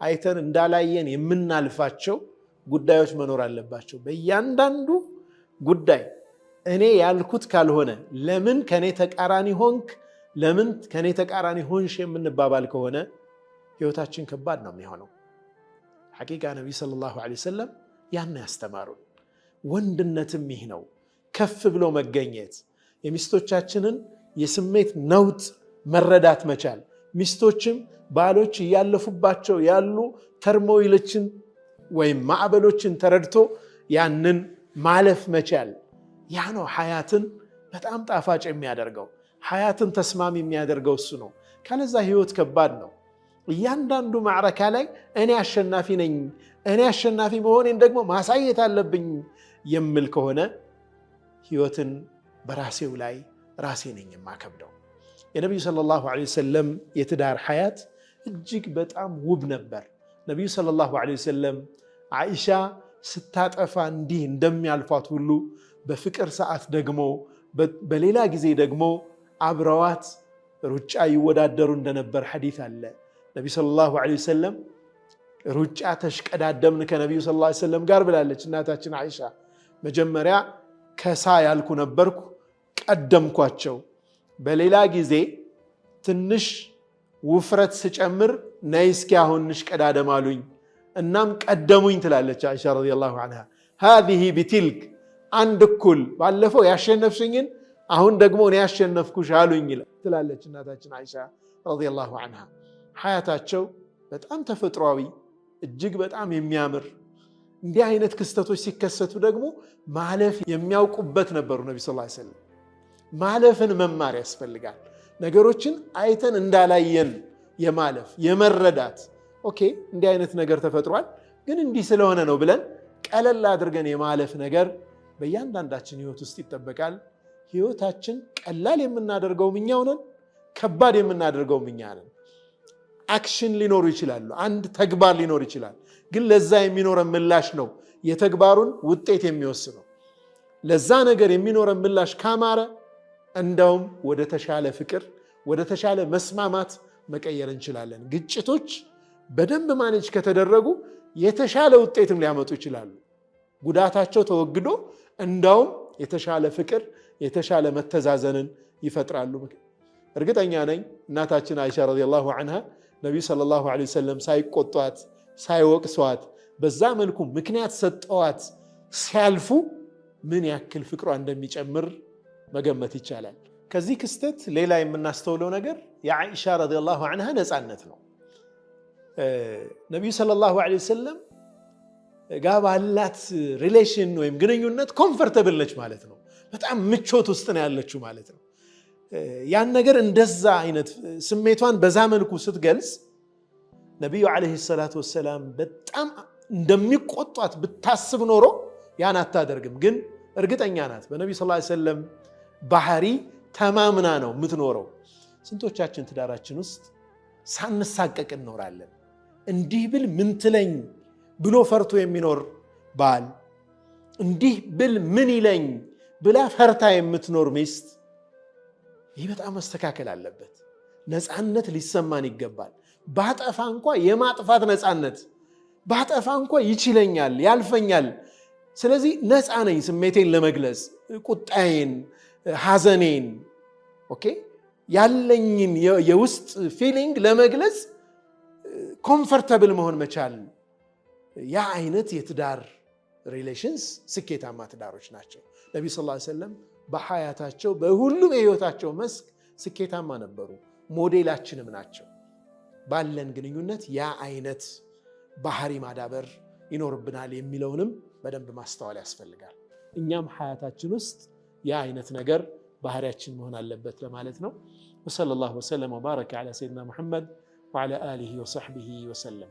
አይተን እንዳላየን የምናልፋቸው ጉዳዮች መኖር አለባቸው። በእያንዳንዱ ጉዳይ እኔ ያልኩት ካልሆነ ለምን ከኔ ተቃራኒ ሆንክ፣ ለምን ከኔ ተቃራኒ ሆንሽ የምንባባል ከሆነ ህይወታችን ከባድ ነው የሚሆነው። ሐቂቃ ነቢዩ ሰለላሁ ዐለይሂ ወሰለም ያን ያስተማሩን። ወንድነትም ይህ ነው፣ ከፍ ብሎ መገኘት፣ የሚስቶቻችንን የስሜት ነውጥ መረዳት መቻል፣ ሚስቶችም ባሎች እያለፉባቸው ያሉ turmoil ኦችን ወይም ማዕበሎችን ተረድቶ ያንን ማለፍ መቻል። ያ ነው ሐያትን በጣም ጣፋጭ የሚያደርገው፣ ሐያትን ተስማሚ የሚያደርገው እሱ ነው። ካለዛ ህይወት ከባድ ነው። እያንዳንዱ ማዕረካ ላይ እኔ አሸናፊ ነኝ፣ እኔ አሸናፊ መሆኔን ደግሞ ማሳየት አለብኝ የምል ከሆነ ህይወትን በራሴው ላይ ራሴ ነኝ የማከብደው። የነቢዩ ሰለላሁ ዐለይሂ ወሰለም የትዳር ሐያት እጅግ በጣም ውብ ነበር። ነቢዩ ሰለላሁ ዐለይሂ ወሰለም ዓኢሻ ስታጠፋ እንዲህ እንደሚያልፏት ሁሉ በፍቅር ሰዓት ደግሞ በሌላ ጊዜ ደግሞ አብረዋት ሩጫ ይወዳደሩ እንደነበር ሐዲት አለ። ነቢዩ ሰለላሁ ዐለይሂ ወሰለም ሩጫ ተሽቀዳደምን ከነቢዩ ሰለላሁ ዐለይሂ ወሰለም ጋር ብላለች እናታችን ዓኢሻ። መጀመሪያ ከሳ ያልኩ ነበርኩ፣ ቀደምኳቸው። በሌላ ጊዜ ትንሽ ውፍረት ስጨምር ነይ እስኪ አሁን እንሽቀዳደም አሉኝ። እናም ቀደሙኝ ትላለች ዓኢሻ ረዲየላሁ ዐንሃ። هذه بتلك፣ አንድ እኩል፣ ባለፈው ያሸነፍሽኝን አሁን ደግሞ እኔ ያሸነፍኩሽ አሉኝ ትላለች እናታችን ዓኢሻ ረዲየላሁ ዐንሃ። ሐያታቸው በጣም ተፈጥሯዊ፣ እጅግ በጣም የሚያምር፣ እንዲህ አይነት ክስተቶች ሲከሰቱ ደግሞ ማለፍ የሚያውቁበት ነበሩ። ነቢ ሰለላሁ ዐለይሂ ወሰለም ማለፍን መማር ያስፈልጋል። ነገሮችን አይተን እንዳላየን የማለፍ፣ የመረዳት፣ okay እንዲህ አይነት ነገር ተፈጥሯል፣ ግን እንዲህ ስለሆነ ነው ብለን ቀለል አድርገን የማለፍ ነገር በእያንዳንዳችን ህይወት ውስጥ ይጠበቃል። ህይወታችን ቀላል የምናደርገውም እኛው ነን፣ ከባድ የምናደርገውም እኛ ነን። Action ሊኖሩ ይችላሉ፣ አንድ ተግባር ሊኖር ይችላል። ግን ለዛ የሚኖረን ምላሽ ነው የተግባሩን ውጤት የሚወስነው። ለዛ ነገር የሚኖረን ምላሽ ካማረ እንደውም ወደ ተሻለ ፍቅር፣ ወደ ተሻለ መስማማት መቀየር እንችላለን። ግጭቶች በደንብ manage ከተደረጉ የተሻለ ውጤትም ሊያመጡ ይችላሉ። ጉዳታቸው ተወግዶ እንዳውም የተሻለ ፍቅር፣ የተሻለ መተዛዘንን ይፈጥራሉ። እርግጠኛ ነኝ እናታችን አይሻ ረዲየላሁ ዐንሃ ነቢዩ ሰለላሁ ዐለይሂ ወሰለም ሳይቆጧት፣ ሳይወቅሷት፣ በዛ መልኩ ምክንያት ሰጠዋት ሲያልፉ ምን ያክል ፍቅሯ እንደሚጨምር መገመት ይቻላል። ከዚህ ክስተት ሌላ የምናስተውለው ነገር የዓኢሻ ረዲየላሁ ዐንሃ ነፃነት ነው። ነቢዩ ሰለላሁ ዐለይሂ ወሰለም ጋር ባላት relation ወይም ግንኙነት comfortable ነች ማለት ነው። በጣም ምቾት ውስጥ ነው ያለችው ማለት ነው። ያን ነገር እንደዛ አይነት ስሜቷን በዛ መልኩ ስትገልጽ ነቢዩ ዓለይሂ ሰላቱ ወሰላም በጣም እንደሚቆጧት ብታስብ ኖሮ ያን አታደርግም። ግን እርግጠኛ ናት፣ በነቢዩ ሰለላሁ ዐለይሂ ወሰለም ባህሪ ተማምና ነው የምትኖረው። ስንቶቻችን ትዳራችን ውስጥ ሳንሳቀቅ እንኖራለን? እንዲህ ብል ምን ትለኝ ብሎ ፈርቶ የሚኖር ባል፣ እንዲህ ብል ምን ይለኝ ብላ ፈርታ የምትኖር ሚስት፣ ይህ በጣም መስተካከል አለበት። ነፃነት ሊሰማን ይገባል። ባጠፋ እንኳ የማጥፋት ነፃነት፣ ባጠፋ እንኳ ይችለኛል፣ ያልፈኛል። ስለዚህ ነፃ ነኝ ስሜቴን ለመግለጽ፣ ቁጣዬን፣ ሐዘኔን፣ okay ያለኝን የውስጥ feeling ለመግለጽ comfortable መሆን መቻል። ያ አይነት የትዳር relations ስኬታማ ትዳሮች ናቸው። ነቢዩ ሰለላሁ ዐለይሂ ወሰለም በሐያታቸው በሁሉም የህይወታቸው መስክ ስኬታማ ነበሩ። ሞዴላችንም ናቸው። ባለን ግንኙነት ያ አይነት ባህሪ ማዳበር ይኖርብናል የሚለውንም በደንብ ማስተዋል ያስፈልጋል። እኛም ሐያታችን ውስጥ ያ አይነት ነገር ባህሪያችን መሆን አለበት ለማለት ነው። ወሰለላሁ ወሰለም ወባረከ ዐላ ሰይድና ሙሐመድ ወዐላ አሊሂ ወሰሕቢሂ ወሰለም።